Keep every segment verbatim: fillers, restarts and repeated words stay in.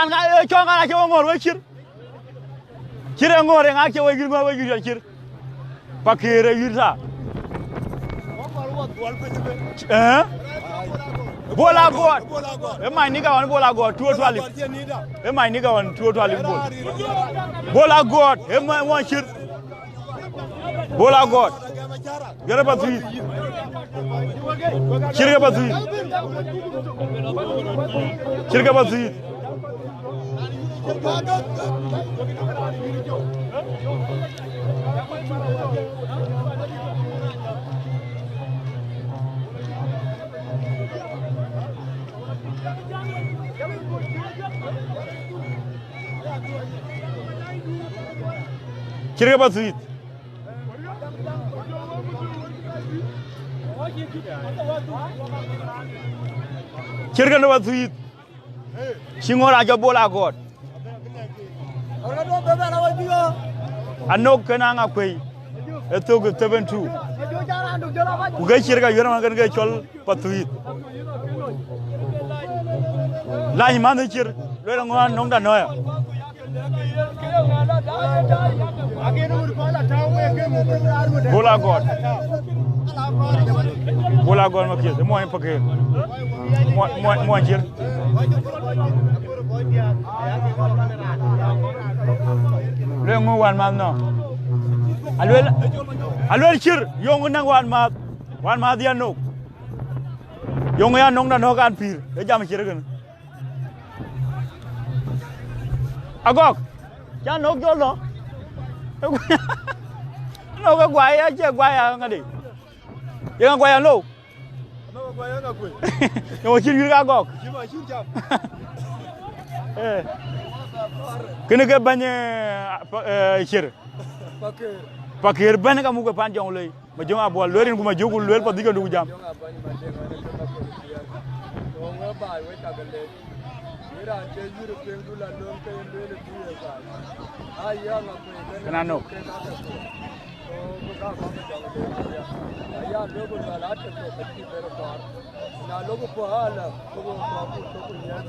An ka, eh, cɔŋ an acie we ŋoor we cir. Cir e ŋoor e ŋa cie we yïr ŋoor we yïr cir. Pakëër e yïr tha. Eh? Bol Agɔɔt. E my nigga ɣɔn Bol Agɔɔt, two twelve. E my nigga ɣɔn two twelve Bol. Bol Agɔɔt, e my one cir. Bol Agɔɔt. Gɛrɛ Pathuyith. Cir ke Pathuyith. Cir ke Pathuyith. Cir ke Pathuyith. Cir ke Pathuyith. Cï ŋoor a jɔ Bol Agɔɔt. Anok kën Aŋakuei. E thok seven two. Ku ke cir ke Ayuɛn man kën ke cɔl Pathuyith. Lany man cir, luel ŋö an nɔŋda nɔya. Bol Agɔɔt. Bol Agɔɔt Makieth, muɔny Pakëër. Muɔny, muɔny, muɔny cir. Luel ŋö wan math nɔ. Aluel, aluel cir, yöŋ naŋ wan math. Wan math yan nok. Yöŋ ya nɔŋda nɔ̈k an pïïr, e jam cir kën. Agɔk, ca nɔ̈k jɔl nɔ. Nɔ̈k e guai, acie guai aŋadï. Yeŋa guai anɔ̈k. Yöŋ cïn yïr ka Agɔk. Eh. Kënë ke bɛ̈ny, eh, pa-, eh, cir. Pakëër bɛ̈n ka muk e pan jɔŋ lei. Majök Abuɔl, lueel rin ku Majök ku lueel Pathuyith ke duk jam. Kën anok.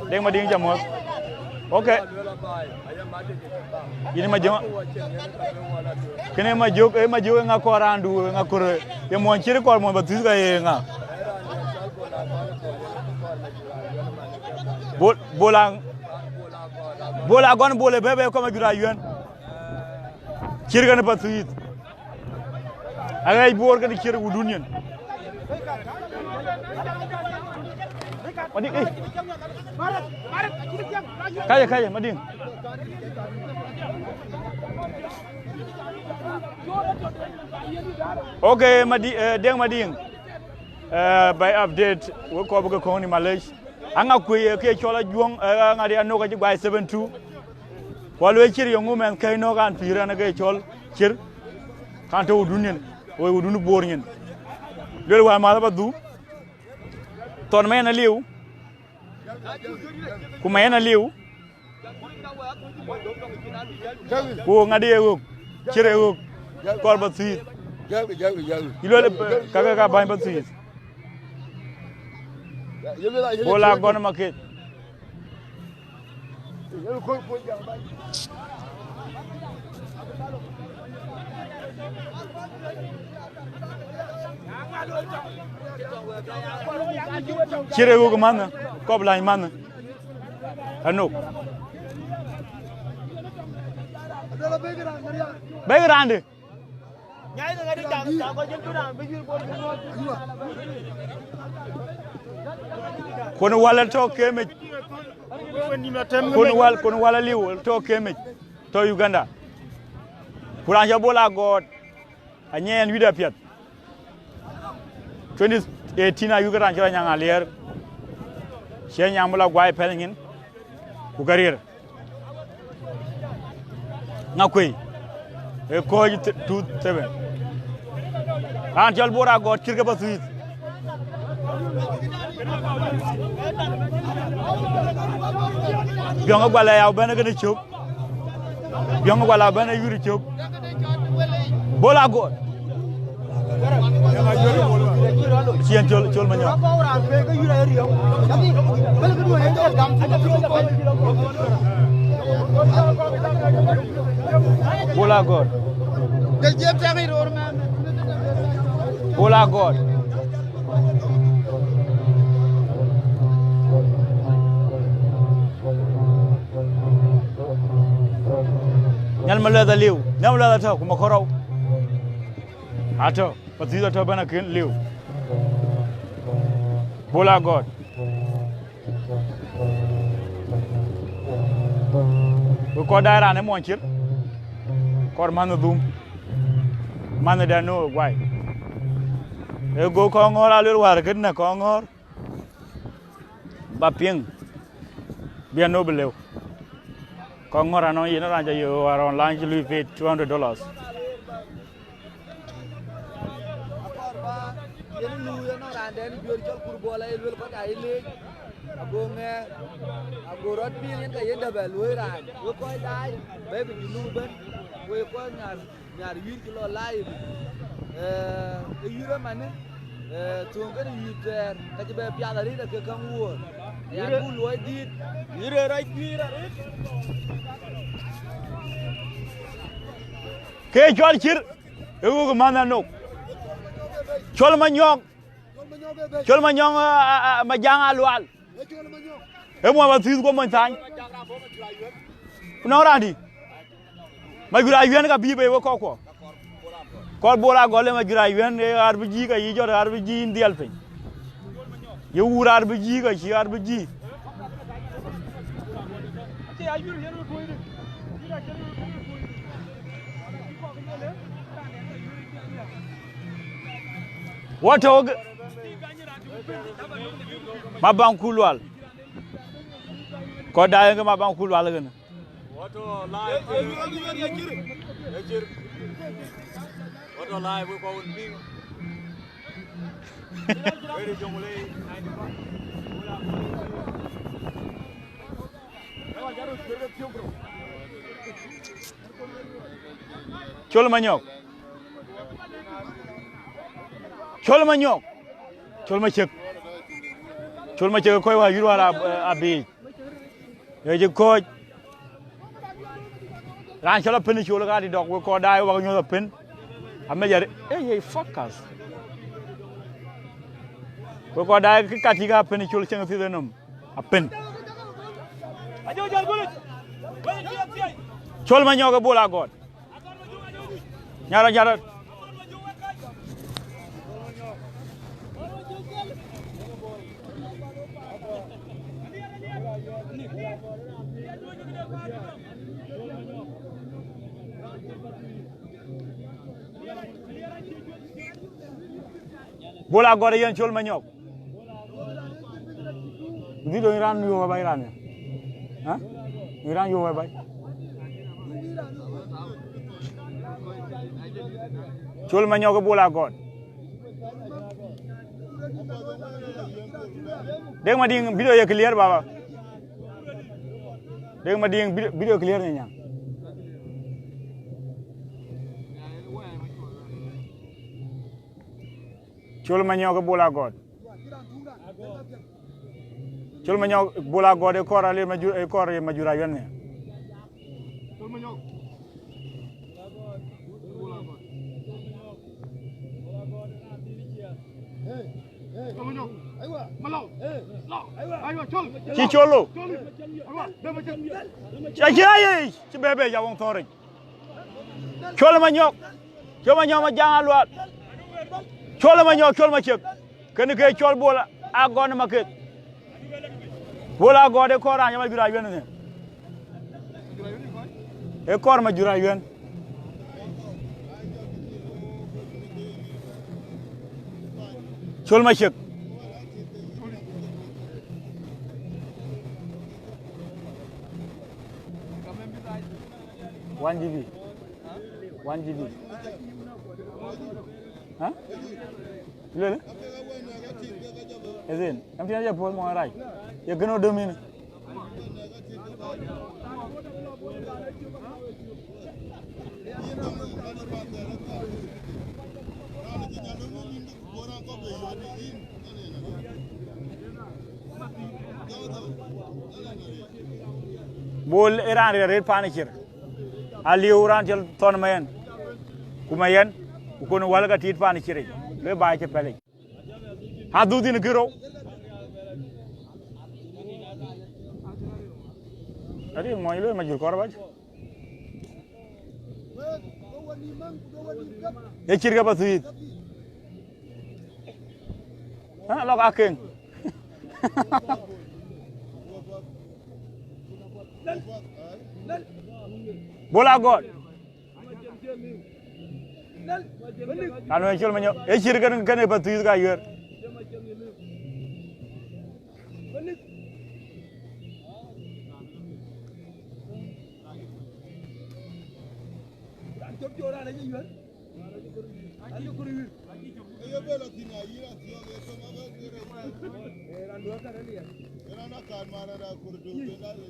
Deŋ Madiŋ ca muɔ̈th. Ok. Yïn Majök, kënë Majök, e Majök e ŋa kɔɔr raandu, e ŋa kɔɔr, ye muɔny cir kɔɔr muɔny Pathuyith ka ye ŋa? Bol, Bol a, Bol Agɔɔt, Bol e bɛ̈ɛ̈i bɛ̈ɛ̈i kɔm Majur Ayuɛn. Cir kën Pathuyith. Aɣɛc Bor kën cir wudun yen. Madiŋ, eh. Kaje, kaje, Madiŋ. Ok, Madi-, eh, Deŋ Madiŋ. Eh, by update, we kɔɔr bï ke kɔ̈ɔ̈ŋ ni malec. Aŋakuei, eh, ke cɔl Ajuɔŋ, eh, aŋadï anok acï guai seven two. Ku alueel cir yöŋ mɛnh kɛ̈i nɔ̈k an pïïr ɛn ke cɔl cir. Kan tɔ̈ wudun nyin, woi wudun Bor nyin. Luel wään math abä dhuk. Thɔn mɛn aliu. Ku mɛn aliu. Ku ŋadï e ɣöök, cir e ɣöök, kɔɔr Pathuyith. Yï luel, eh, kakë ka bäny Pathuyith. Bol Agɔɔt Makieth. Cir e ɣöök mänhë, kɔp läny mänhë. Anok. Bɛ̈k raandë. Kun Wal tɔ̈ kemic. Kun Wal, Kun Wal aliu tɔ̈ kemic. Tɔ̈ Uganda. Ku raan cɔl Bol Agɔɔt. Anyiɛɛn wït apiɛth. Twenty eighteen ayuke raan cɔl Anyaŋ Aliɛɛr. Cie nyaŋ bï la guai pɛ̈l nyin. Ku ka riɛr. Ŋakuei. E kɔc th-, two seven. Raan cɔl Bol Agɔɔt cir ke Pathuyith. Biɔŋ e Gual aya bɛ̈n e kënë cök. Biɔŋ e Gual abɛ̈n e yur cök. Bol Agɔɔt. Ciɛn col, col manyɔk. Bol Agɔɔt. Bol Agɔɔt. Nyal Malɛth aliu. Nyal Malɛth atɔ̈, ku Makɔrɔu atɔ̈. Pathuyith atɔ̈ bɛ̈n akën liu. Bol Agɔɔt. Wek kɔc daai raan ë muɔny cir. Kɔɔr manh dhum. Manh dɛn nu guai. Ee go Kɔŋɔ̈ɔ̈r aluel wäär kënë Kɔŋɔ̈ɔ̈r. Ba piŋ. Bï anɔ̈k bï lëu. Kɔŋɔ̈ɔ̈r anɔŋ yen raan ca yök around lunch lui paid two hundred dollars. Akɔɔr ba yen luui ënɔŋ raan dɛn juëër cɔl Kur Bol aye luel kɔc aye leec. Ago ŋɛɛr, ago rɔt piŋ yen ka yen dɛ̈ bɛ luöi raan. Wek kɔc daai, bɛ̈ɛ̈i bï Junub ëbɛ̈n, wek kɔc nhiar, nhiar wïïr cï lɔ live. Eh, ë yïr ëmanë, eh, thöŋ kënë yïr thɛɛr, ka cï bɛ piath arëët ake käŋ wuɔ̈ɔ̈r. Ayan bu luɔi dïït. Yïr ë rac guiir arëët. Ke cɔl cir, ë wok man anɔ̈k. Cɔl Manyɔk. Cɔl Manyɔk, a, a, a, Majaŋ Alual. Ë muɔny Pathuyith ku muɔny Thany. Ku nɔŋ raan dï? Majur Ayuɛn ka bï bei wek kɔckuɔ. Kɔɔr Bol Agɔɔt le Majur Ayuɛn, ee R B G ka yï jɔt R B G yïn dhiɛl piny. Ye wuur R B G ka cï R B G. Wɔ tɔ̈ ke Mabaŋ Kulual. Kɔc daai ke Mabaŋ Kulual kënë. Wɔ tɔ̈ live. Wɔ tɔ̈ live, wek kɔc wën piŋ. Wëëri Jonglei ninety-five. Col Manyɔk. Col Manyɔk. Col Macek. Col Macek kɔc wä yur wär a, a biic. Ee cï kɔc. Raan cɔl Apën Col ka dï dɔk wek kɔc daai wak nyuɔ̈th Apën. Amec arë, ee, ee, focus. Wek kɔc daai kë kat yïk Apën Col cieŋ thith ë nɔm. Apën. Col Manyɔk ë Bol Agɔɔt. Nyarɔ, nyarɔ. Bol Agɔɔt ë yen Col Manyɔk. Video ë raan yuɔ̈p abac raan ya. Ha? Ë raan yuɔ̈p abac. Col Manyɔk ë Bol Agɔɔt. Dek Madiŋ, video ye clear, baba. Dek Madiŋ, video, video clear, nyanyan. Col Manyɔk ë Bol Agɔɔt. Col Manyɔk, Bol Agɔɔt ë kɔɔr ale Majur, ë kɔɔr ye Majur Ayuɛn ë. Cï Col lo. Cï, cï, aye, cï bɛ̈ɛ̈i bɛ̈ɛ̈i ya wëŋ thɔ̈ric. Col Manyɔk. Col Manyɔk Majaŋ Alual. Col Manyɔk, Col Macek. Kënë ke cɔl Bol Agɔɔt ë Maketh. Bol Agɔɔt ë kɔɔr raan cɔl Majur Ayuɛn ënë. Ë kɔɔr Majur Ayuɛn. Col Macek. One G B. One G B. Ha? Lele? Ezin, kam tiɛn jɛ puɔl mɔn rac. Ye gëno dömin. Bol ë raan rɛ̈t rëët paan ë Cir. Aliu raan cɔl Thɔn Mayɛn. Ku Mayɛn, ku kon wäl ka tit paan cï rec. Le ba cï pɛlic. Adhuth in kï rou. Ati mɔny lo ma jur kɔr bac. Ye cït ke Pathuyith. Ha, lɔk akeŋ. Bol Agɔt. Anu ë Col Manyɔk. Ye cït kën, kën ë Pathuyith ka yuër.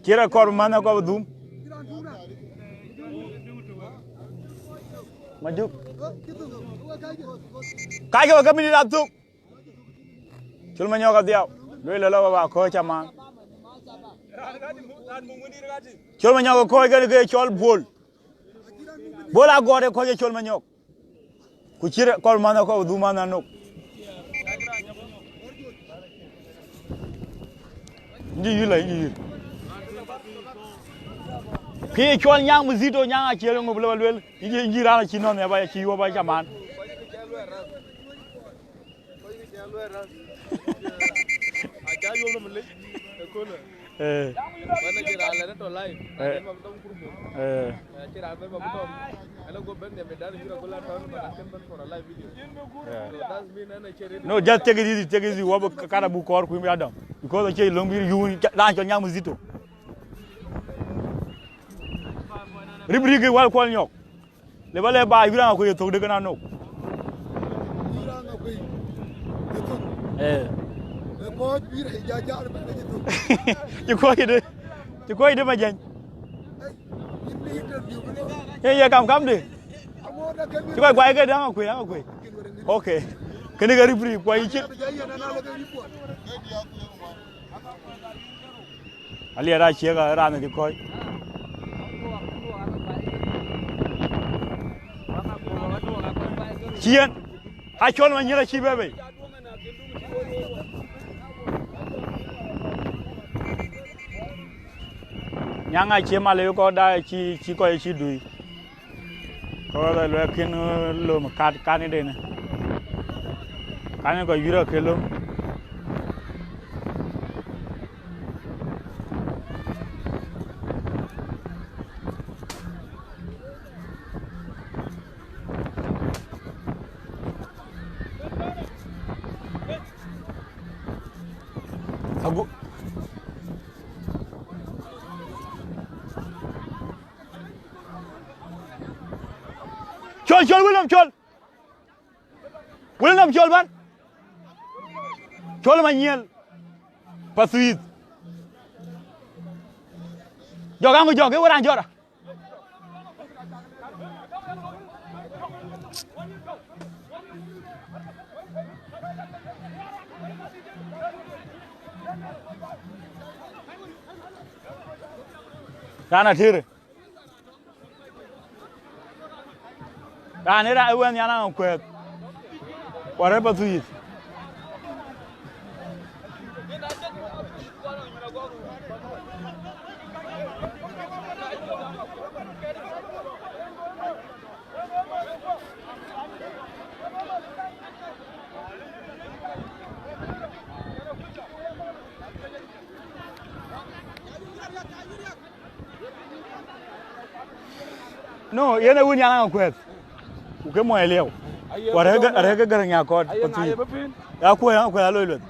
Cï rɔt kɔr manh akɔp dhum. Majuk. Kacke we ke minit athuk. Col Manyɔk adhiau. Lueel lɔ ba kɔc aman. Col Manyɔk kɔc kën ke cɔl Bol. Bol Agɔt ë kɔc ë Col Manyɔk. Ku cï rɔt kɔr manh akɔp dhum manh anok. Nji yï la, nji yï. Kë ye cɔl Nyaŋ Mzito, Nyaŋ Aciël ŋö bï lɔ ba luel. Nji, nji raan acï nɔn ya ba, acï yuɔp ba caman. Eh. Eh. Eh. No, just take it easy, take it easy. Wa bï kat abuk kɔɔr kuiŋ bï adɔm. Because acie löŋ bï yun raan cɔl Nyaŋ Mzito. Rip rip wal kuɔl nyɔk. Le ba le ba yï raan akuëc ye thok de kën anok. Yï raan akuëc ye thok. Eh. E kɔc bï rɛc ja jar bï rɛc ye thok. Cï kuɔc de, cï kuɔc de ma jɛny. Ey, yïn bï interview bï lɔ. Ye, ye kam kam de. Aŋot akën. Cï kɔc guai ke de aŋ akuëc, aŋ akuëc. Okay. Kënë ke rip rip kuɔc yï cï. Aliɛɛr aciëk raan cï kɔc. Ciɛn, Acol Manyil acï bɛ bei. Nyaŋ acie mal ë kɔc da cï, cï kɔc cï dui. Kɔc luɛk kën lom kat kan ë den. Kan ë kɔc yurɔ ke lom. Agu- Col, col, William, col. William, col, man. Col Manyil. Pathuyith. Jɔk, aŋu jɔk, e wëran jɔra. Raan atëërë. Raan ë ra-, ë wën nhial aŋ kuɛ̈th. Wär ë Pathuyith. No, yen ë wun yan aŋ kuɛth. Ku ke muɔi liɛu. Ku arɛ̈k, arɛ̈k ke gär nya kɔt. Aye ŋa ye bï piny? Ya kuɛth, ya kuɛth aloi lueth.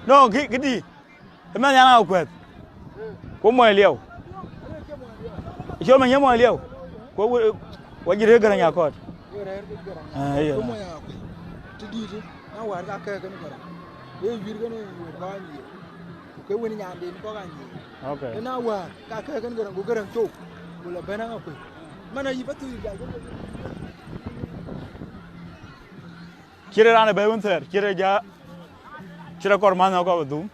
No, ki, ki di. Ëmɛn yan aŋ kuɛth. Ku muɔi liɛu. Col ma nyɛ muɔi liɛu. Ku wa jir gär nya kɔt. Eh, iya. Ti dïït, na wäär ka kɛ̈ɛ̈k kën Gäräŋ. Ee wiir kën ë wëët kɔc anyiëër. Ku ke wën nyanden kɔ̈k anyiëër. Okay. Ë na wäär ka kɛ̈ɛ̈k kën Gäräŋ, ku Gäräŋ cok, ku lɔ bɛ̈n aŋa kuëc. Man ayï bä thöc jal. Cït raan ë bɛ̈ɛ̈i wën thɛɛr, cït raan ja. Cï rɔt kɔɔr manh kɔ̈k bï dhum.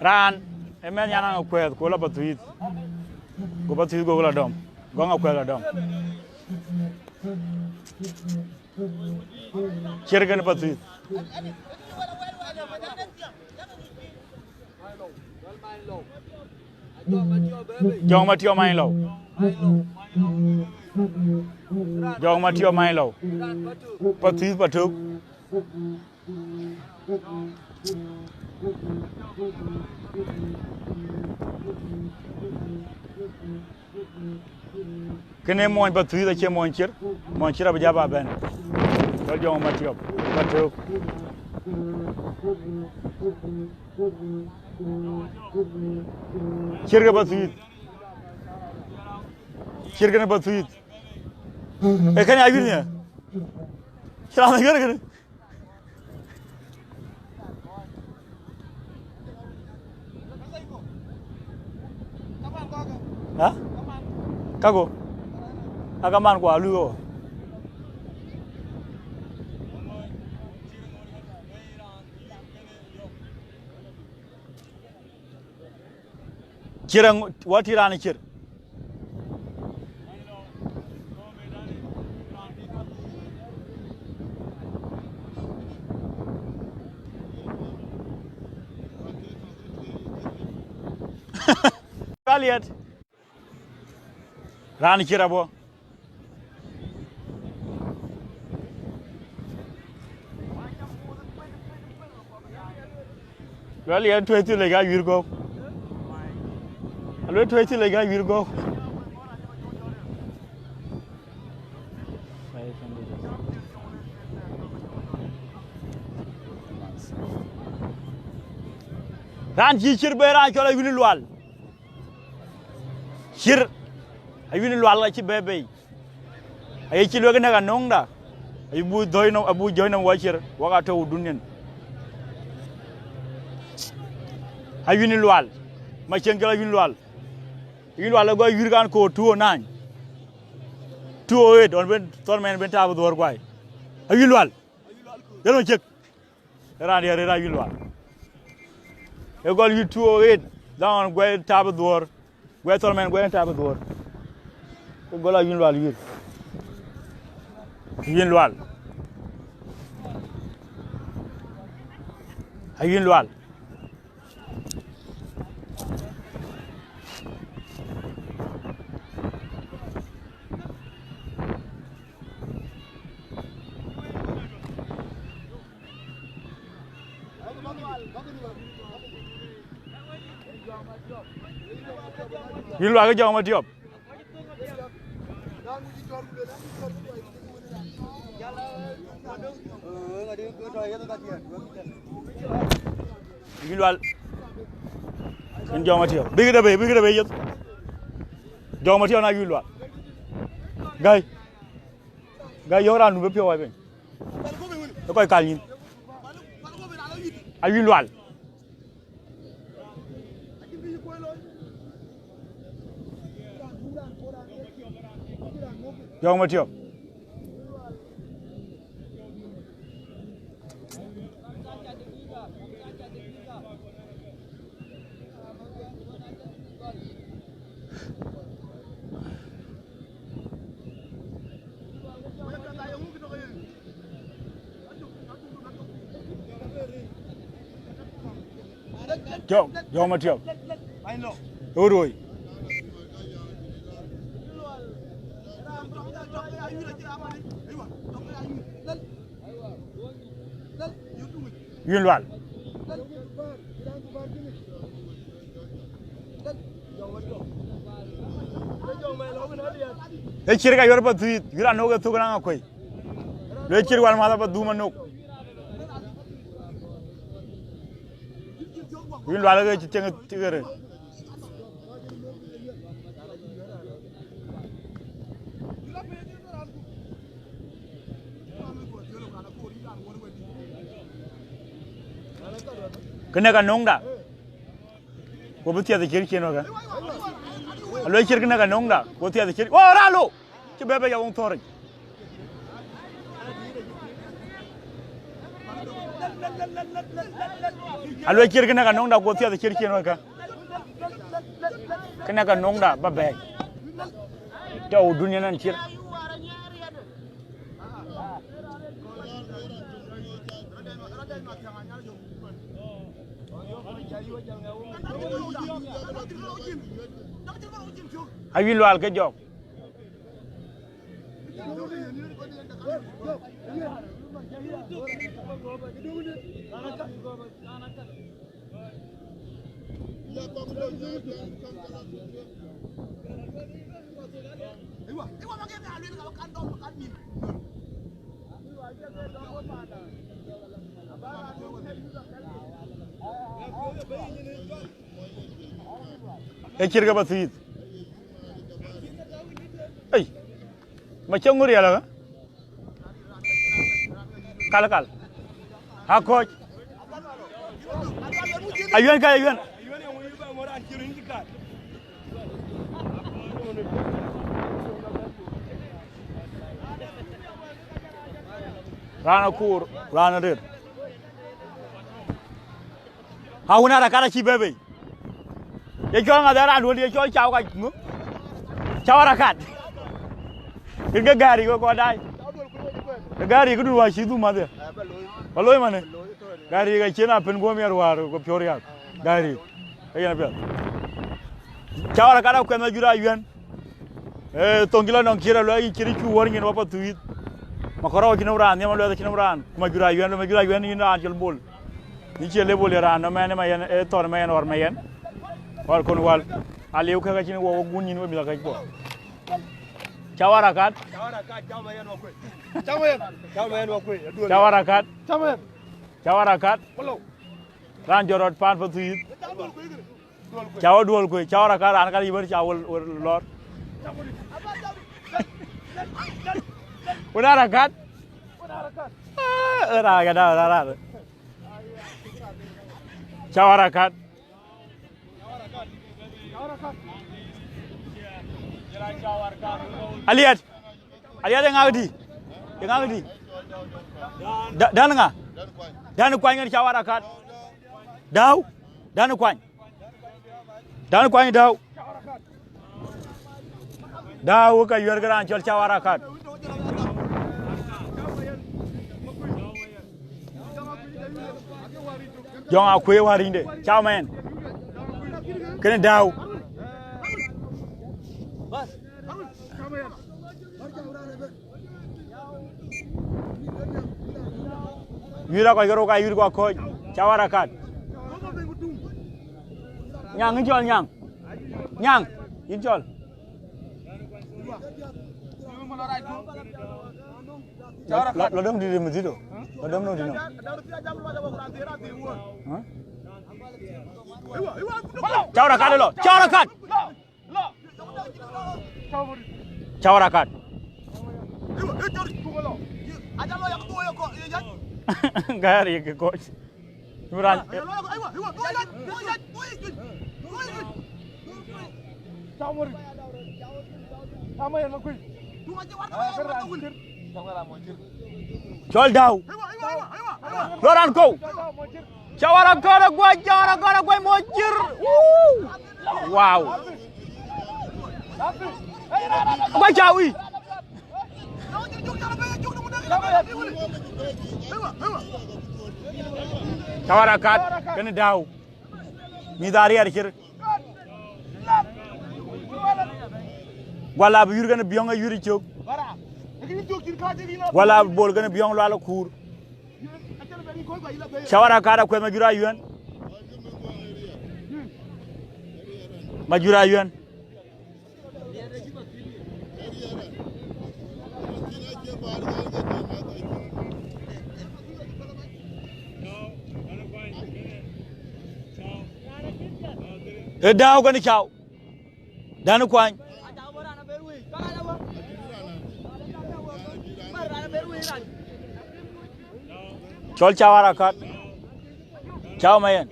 Raan ë mɛnh nyan Aŋakuɛth, ku la Pathuyith. Ku Pathuyith, ku la dɔm. Gɔŋ Akuɛth la dɔm. Ciɛr kën Pathuyith. Jɔŋ Matiɔp many lɔu. Jɔŋ Matiɔp many lɔu. Pathuyith Patök. Kënë mony Pathuyith, acie mony Ciɛr, mony Ciɛr abï jal bɛ̈n. Cɔl Jɔŋ Matiɔp, Patök. Ciɛr ke Pathuyith. Ciɛr kënë Pathuyith. Ee kënë ayuth nya. Cï raan ayuth kënë. Ha? Kako? Aka man ku alui ko. Ciɛr aŋ-, wa tï raan Ciɛr. Ka liɛt. Raan Ciɛr abɔ̈. Luel yen tuɛ̈c thilec ka yuïr gɔ̈u. Aluel tuɛ̈c thilec ka yuïr gɔ̈u. Raan cï Ciɛr bɛ̈n, raan cɔl Ayuïn Lual. Ciɛr, Ayuïn Lual acï bɛ̈ɛ̈i bei. Aye cï luek nɛ̈k anɔŋda, aye bu dhɔ̈i nɔm, abu jɔ̈ɔ̈ny nɔm wɔ Ciɛr, wak atɔ̈u dunian. Ayuïn Lual, macieŋ cɔl Ayuïn Lual. Ayuïn Lual agɔ yuïr kan koor two oh nine, two oh eight, ɣɔn ben thɔn mɛn ben taap dhuɔ̈ɔ̈r guai. Ayuïn Lual, yen ɣɔn ciek. Raan diɛt rëër Ayuïn Lual. Ë gɔl yï two oh eight, dhaŋ ɣɔn guɛc taap dhuɔ̈ɔ̈r. Guɛc thɔl mɛn, guɛc taap dhuɔ̈ɔ̈r. Ë gɔl Ayuïn Lual yïr. Ayuïn Lual. Ayuïn Lual. Yïn luak ë Jɔŋ Matiɔp. Yïn Lual. Yïn Jɔŋ Matiɔp. Bïk de bei, bïk de bei yeth. Jɔŋ Matiɔp na yïn Lual. Gäi. Gäi yök raan nu bï piɔ̈u wai piny. Ë kɔc kal nyïn. Ayïn Lual. Jɔŋ Matiɔp. Jɔŋ, Jɔŋ Matiɔp. Ë roi. Yïn Lual. Ë Ciɛr ka yuɔr Pathuyith, yïn raan nök ë thök ë naŋ akuëi. Luel Ciɛr wal math Pathuyith anök. Yïn Lual ke cï cieŋ ë thikërë. Kënë ka nöŋda, ku bï thiɛth ë cier cien wekë. Aluel cier kënë ka nöŋda, ku thiɛth ë cier. Wo, raan lo! Cï bɛ̈ɛ̈i bɛ̈ɛ̈i ya woŋ thɔ̈ric. Aluel cier kënë ka nöŋda, ku thiɛth ë cier cien wekë. Kënë ka nöŋda ba bɛ̈ɛ̈i. Tɔ̈u dunia nɔn cier. Awïn lual ke jɔk. Ë cït ke ba thiith. Ei, ma cï ŋö riɛl ëkä? Kal, kal. Akɔc. Ayuɛn ka, ayuɛn. Raan akuur, raan arir. Awun Arakat acï bɛ̈ɛ̈i bei. Ye cɔl ŋa dhɛn raan duɔ̈n ye cɔl Cau ka ŋö? Cau Arakat. Kën ke gäri ke kɔn daai. Ke gäri këdun wäär cï dhum madhia. Ba looi manë. Gäri ke cien a pen guɔ̈m yɛn wäär ku piɔ̈u riääk. Gäri. Ke yen apiɛth. Cau Arakat akuɛth Majur Ayuɛn. Ee, thoŋ cï lɔ nɔŋ cier aluɛɛl, cier cuk wär nyin wä Pathuyith. Makɔrɔ cïn nɔm raan, nhiam aluɛɛl cïn nɔm raan. Majur Ayuɛn, Majur Ayuɛn yïn raan cɔl Bol. Yïn cie level ye raan nɔm ɛn ë ma yɛn, ee thɔn ma yɛn ɣɔr ma yɛn. Ɣɔr kon wal. Aliu kek acïn wɔ wä gun nyin wë mïth akëc puɔ. Cau Arakat. Cau Arakat, cau ma yɛn wä kuec. Cau ma yɛn. Cau ma yɛn wä kuec. Cau Arakat. Cau ma yɛn. Cau Arakat. Raan jɔt rɔt paan Pathuyith. Cau aduɔl kuec, Cau Arakat raan ka yï bär Cau wël, wël lɔr. Wën Arakat. Ah, wën Arakat, wën Arakat. Cau Arakat. Aliɛt. Aliɛt, ye ŋak dï? Ye ŋak dï? Da-, dan ŋa? Dan kuany ŋen Cau Arakat. Dau. Dan kuany. Dan kuany Dau. Dau ka yuɛr ke raan cɔl Cau Arakat. Jɔŋ akuëë wäär rïnyde, Cau ma yɛn. Kënë Dau. Yuïr akɔc ke rou ka yuïr ku akɔc, Cau Arakat. Nyaŋ, yïn cɔl Nyaŋ. Nyaŋ, yïn cɔl. Lɔ, lɔ, lɔ döŋ dït ë mïthïdo. Lɔ döŋ döŋ dït nɔm. Hä? Cau Arakat ë lɔ. Cau Arakat. Cau Arakat. Gäär ye ke kɔc. Nyuran. Cɔl Dau. Lɔ raan kou. Cau Arakat aguac, Cau Arakat aguac mɔc cir. Wuu! Wow. Aguac Cau wïc. Cau Arakat kënë Dau. Mïth ariɛɛr cir. Guala bï yur kënë biɔŋ ayur cök. Guala bï bol kënë biɔŋ lual akuur. Cau Arakat akuɛth Majur Ayuɛn. Majur Ayuɛn. Ë Dau kënë Cau. Dan kuany. Cɔl Cau Arakat. Cau ma yɛn.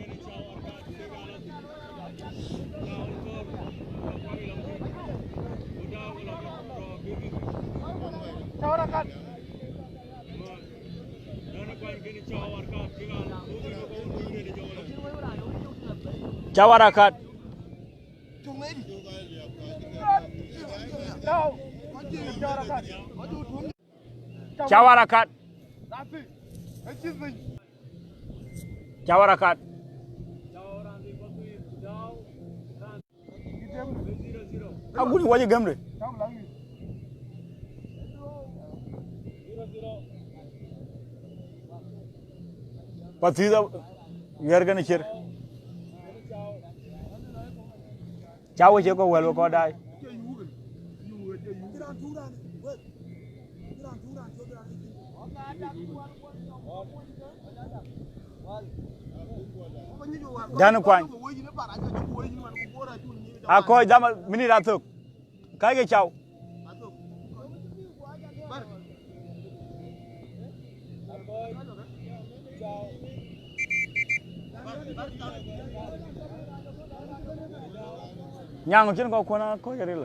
Cawarakat. Cawarakat. Cawarakat. Agut wacë gëmde. Pathïth a- wiɛr kën cir. Ca we cie kɔ̈k wɛl we kɔ̈k daai. Dan kuany. Akɔc dhama minit athök. Kake cau. Nyaŋ cïn kɔ̈k kuɔn akɔc aril.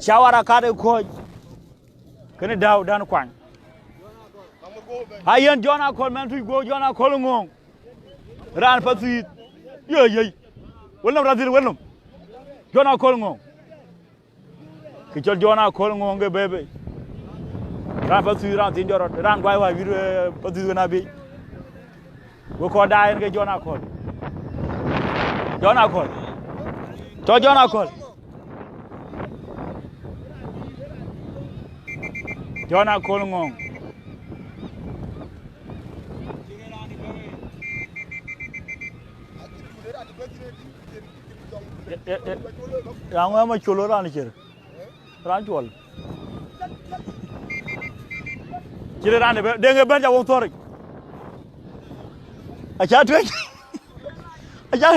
Cawarakat ë kɔc. Kënë dau dan kuany. Ayen Jɔn Akɔl mɛn tuc guɔ Jɔn Akɔl ŋɔ̈ɔ̈ŋ. Raan Pathïth. Yei, yei. Wël nɔm radhil wël nɔm. Jɔn Akɔl ŋɔ̈ɔ̈ŋ. Kë cɔl Jɔn Akɔl ŋɔ̈ɔ̈ŋ ke bebe. Raan Pathïth, raan thiin jɔt rɔt. Raan guai wä wiɛr, eh, Pathïth wën abï. We kɔ̈k daai en ke Jɔn Akɔl. Jɔn Akɔl. Tɔ Jɔn Akɔl. Jɔn Akɔl ŋɔ̈ɔ̈ŋ. Raŋ ë ma col raan cir. Raan cuɔl. Cït raan ë bɛ- deŋ ë bɛ̈n ca wok thɔ̈ric. Aca tuec. Aca.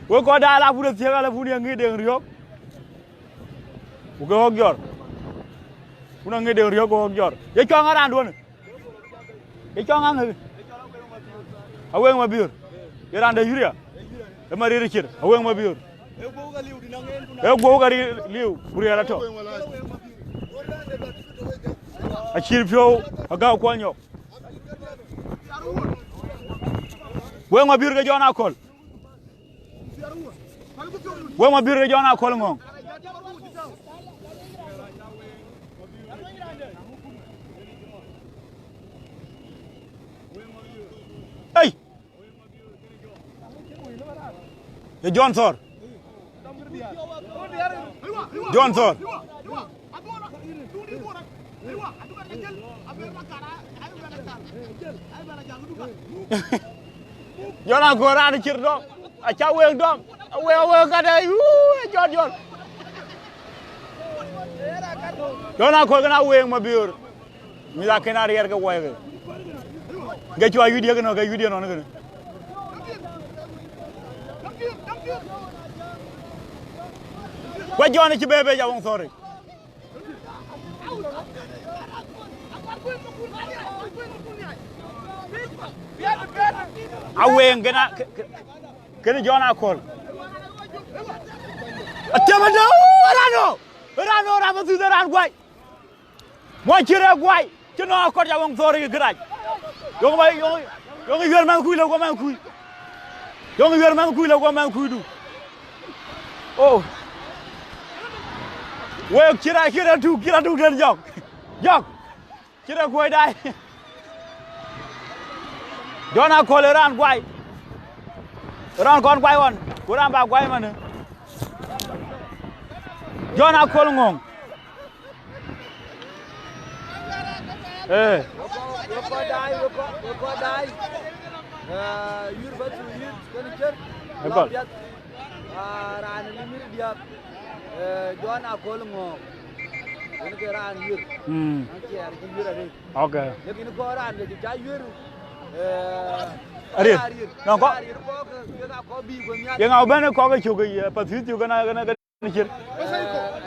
We kɔc daai la pun ë thiëk, ala pun ye ŋic deŋ riɔ̈k. Ku ke ɣɔ̈k jɔr. Pun aŋic deŋ riɔ̈k ke ɣɔ̈k jɔr. Ye cɔŋ ë raanduɔ̈n. Ye cɔŋ aŋic. Aweŋ Mabiöör. Ye raan de yuria. Ë ma rëër cir. Aweŋ Mabiöör. Ë guɔ̈u ka ri- liu. Ku riɛl atɔ̈. Acït piɔ̈u. Agäu kuɔl nyɔk. Weŋ Mabiöör ke Jɔn Akɔl. Weŋ Mabiöör ke Jɔn Akɔl ŋɔ̈ɔ̈ŋ. Ei! Ye Jɔn Thɔɔr. Jɔn Thɔɔr. Jɔn Akɔl raan cir dɔm. Aca weŋ dɔm. Aweŋ, aweŋ kadɛ. Yuu, Jɔn, Jɔn. Jɔn Akɔl kën aweŋ Mabiöör. Mïth akën ariɛɛr ke wuɔɔi ke. Ke cuɔ ayuc diëk nɔn, ke ayuc diëk nɔn kënë. Ku Jɔn acï bebe ja weŋ thɔ̈ric. Aweŋ kën a- kë- kë- kënë Jɔn Akɔl. Atiam ade, raan ë, raan ë, raan Pathïth, raan guai. Muɔc cï rɛɛk guai, cï nɔŋ akɔt ca weŋ thɔ̈ric kërac. Yöŋ ba, yöŋ, yöŋ yuɛ̈r mɛnhkui lëu guɔ mɛnhkui. Yöŋ yuɛ̈r mɛnhkui lëu guɔ mɛnhkuidu. Oh. Wek cï rɛɛk, cï rɛɛk tuk, cï rɛɛk tuk den jɔk. Jɔk. Cï rɛɛk kuɔ̈c daai. Jɔn Akɔl ë raan guai. Raan kɔn guai ɣɔn, ku raan ba guai manë. Jɔn Akɔl ŋɔ̈ɔ̈ŋ. Ee. Wek kɔc daai, wek kɔc, wek kɔc daai. Eh, yïr bä thu yïr, kën cër. Ëgɔl. Piath. Ah, raan ë limit diäk. Eh, Jɔn Akɔl ŋɔ̈ɔ̈ŋ. Yen ke raan yïr. Mm. An ciɛɛr cï yïr arëët. Okay. Lakin kɔc raan de cï ca yïr. Eh, arëët. Arëët. Nɔn kɔc. Arëët kɔc ke, ke ka kɔc bï ku nhial. Yeŋa bɛ̈n kɔc ke cök, eh, Pathïth cök, kënë, kënë, kënë. Cir.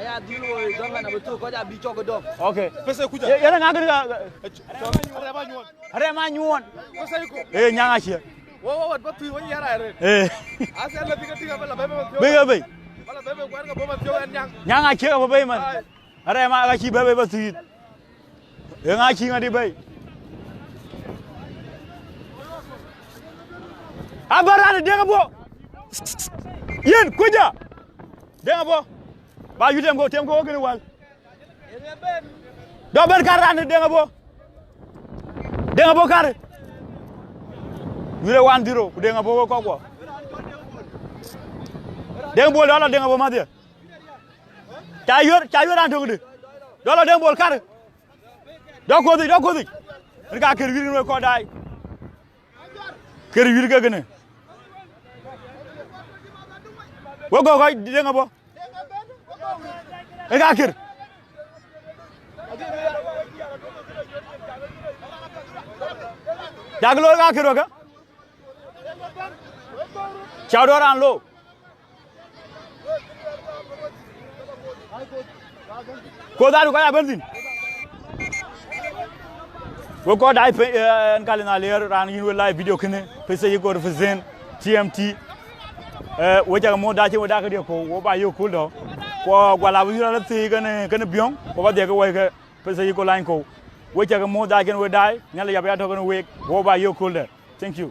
Aya dhil woi dhaman abï tök kɔc abï cɔk dɔm. Okay. Pesa kuja. Ye- yɛn ŋa kën ka- Arɛm anyuɔn. Arɛm anyuɔn. Pesa iko. Eh, nyaŋ acie. Wo, wo, wat ba tui, wo yɛr ai ret. Eh. Ase la tiga tiga ba la bebe ba tio. Bebe be. Ba la bebe kuɛr ka bo ba tio en nyang. Nyang a cie ka bo be man. Ai. Are ma ka ci bebe ba tui. E ŋa ci ŋa di be. Abaran Deŋ Abo. Yen kuja. Deŋ Abo. Ba yu tem ko, tem ko kene wal. Dɔ ben kar ran Deŋ Abo. Deŋ Abo kar. Yule one zero, ku Deŋ Abo ko kɔ. Deŋ Bol dɔ la Deŋ Abo madhia. Ca yör, ca yör an töŋ de. Dɔ la Deŋ Bol kar. Dɔ kothi, dɔ kothi. En ka ker wir we kɔ dai. Ker wir ke kene. We go go Deŋ Abo. E ka kir. Dak lo ka kir waka. Chau do ran lo. Ko da ko ya benzin. We ko dai pe en kali na ler ran yin we live video kene. Pese yiko represent T M T. Eh, we jaga mo da che we da ke ko wo ba yo kul do. Ko gwala bi ra ti kene kene biong. Ko ba de ko we ke pese yiko line ko. We jaga mo da ken we dai. Nyale ya ba to kene we. Wo ba yo kul de. Thank you.